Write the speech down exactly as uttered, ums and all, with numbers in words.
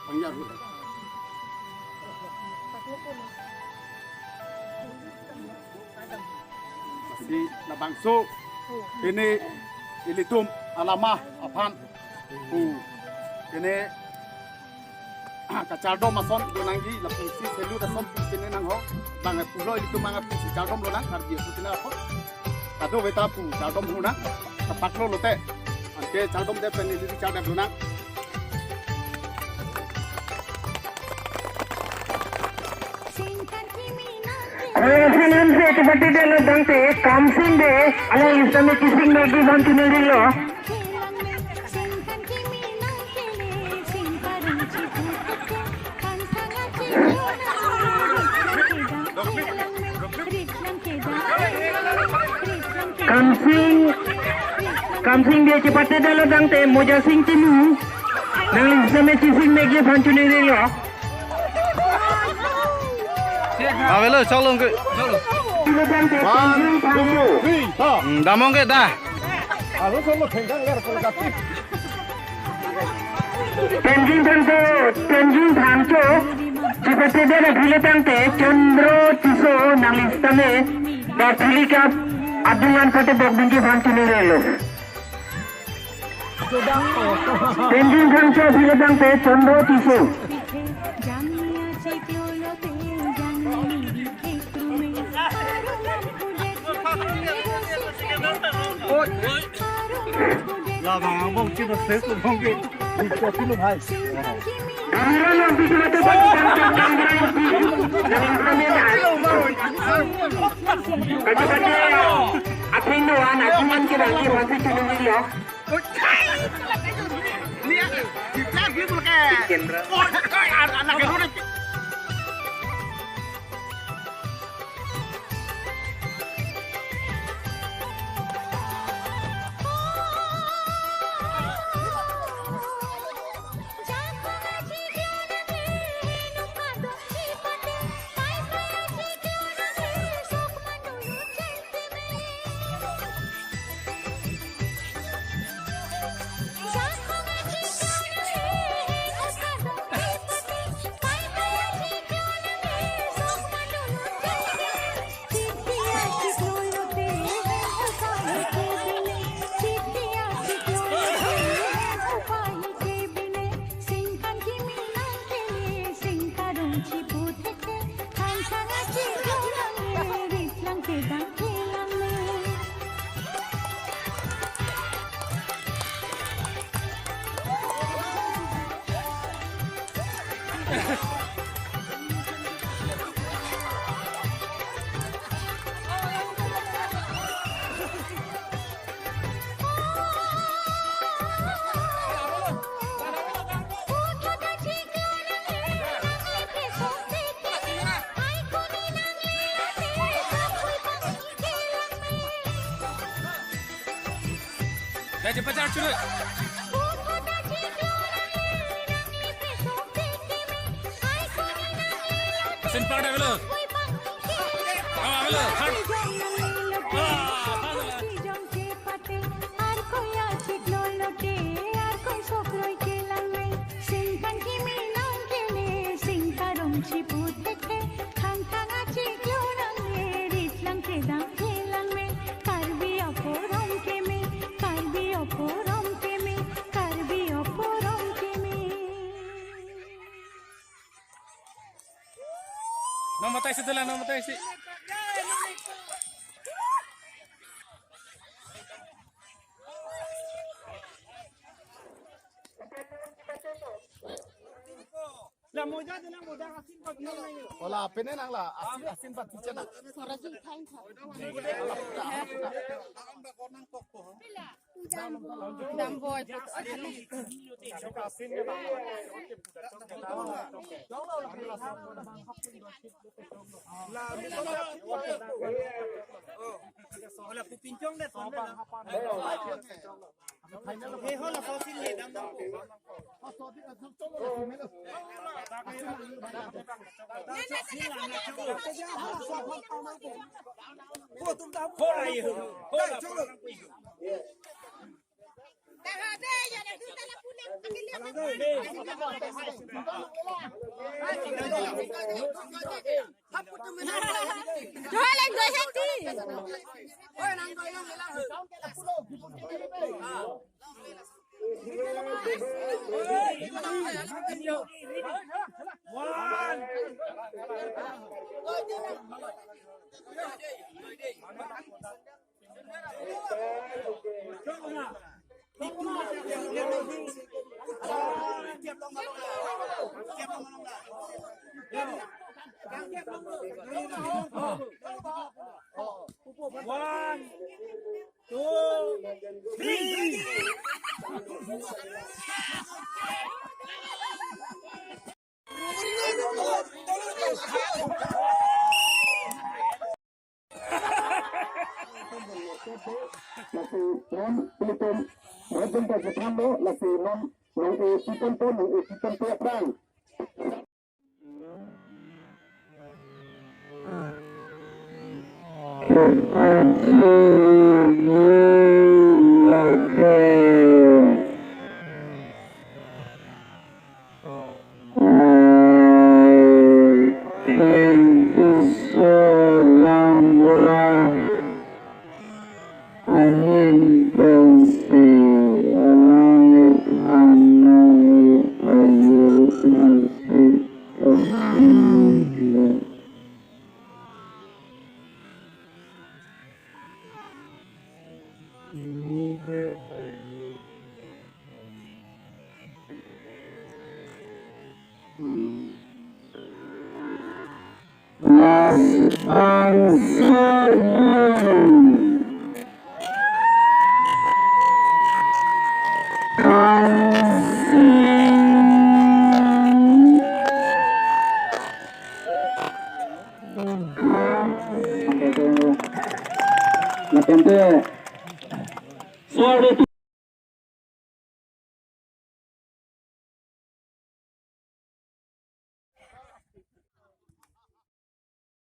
Pangjar hu. Lasi labangso pini ilitum alama aphan pu pini kachardom ason do nangji, lapusi salute ason pini nangho. Bang pulo ilitum bang pusi chardom lonang, Karbi aso pini apot. Kadokave ta pu chardom lonang, kapaklo lote. Anke chardom det pen ili chardom lonang. Koya sanan se chepatedetlo tangte, Kamsing Bey, alanglisi tame chising megi bang chinilo. Kamsing, Kamsing Bey chepatedetlo tangte, Mojasing Timung, alanglisi tame chising megi bang chinilo. Avelo, cholong ke, cholong. One, two, three, four. Hmm, damong ke dah. Alo, solo, thengkang ler, solo, kapit. Tenzing Phangcho, Tenzing Phangcho, chepatedetlo tangte, Chandra Tisso, alanglisi tame, Darthili Cup, adung an pate bok bingki bang chinilo. Tenzing Phangcho aphi le tangte Chandra Tisso. Labang abang kita ses tu bang ke. Bisa tu, bhai. Kaca-kaca, atheng do-an, atheng an kedang ke masih cuma ni ya. Dah cepat, cepat, cepat. Asin pak dah dulu. Awa dulu. Hak. Ah, hak. Nang matai si dala, nang matai si. La moja de, la moja asin pa bilang na yo. Ola, pene nang la, asin, asin pa ticha na. Dam boy. Hola, pu pinchong de, son de na. He, hola, sosin he, dam dam. Hola, ye, hola, hola. One, two, three. Lasi non ilitum rajin ta chethanlo, lasi non nong-e si ponpo, nong-e si ponpo aphrang. Ahin pensi alang ano ayu pensi. Mas bangso Lapen te, sorry.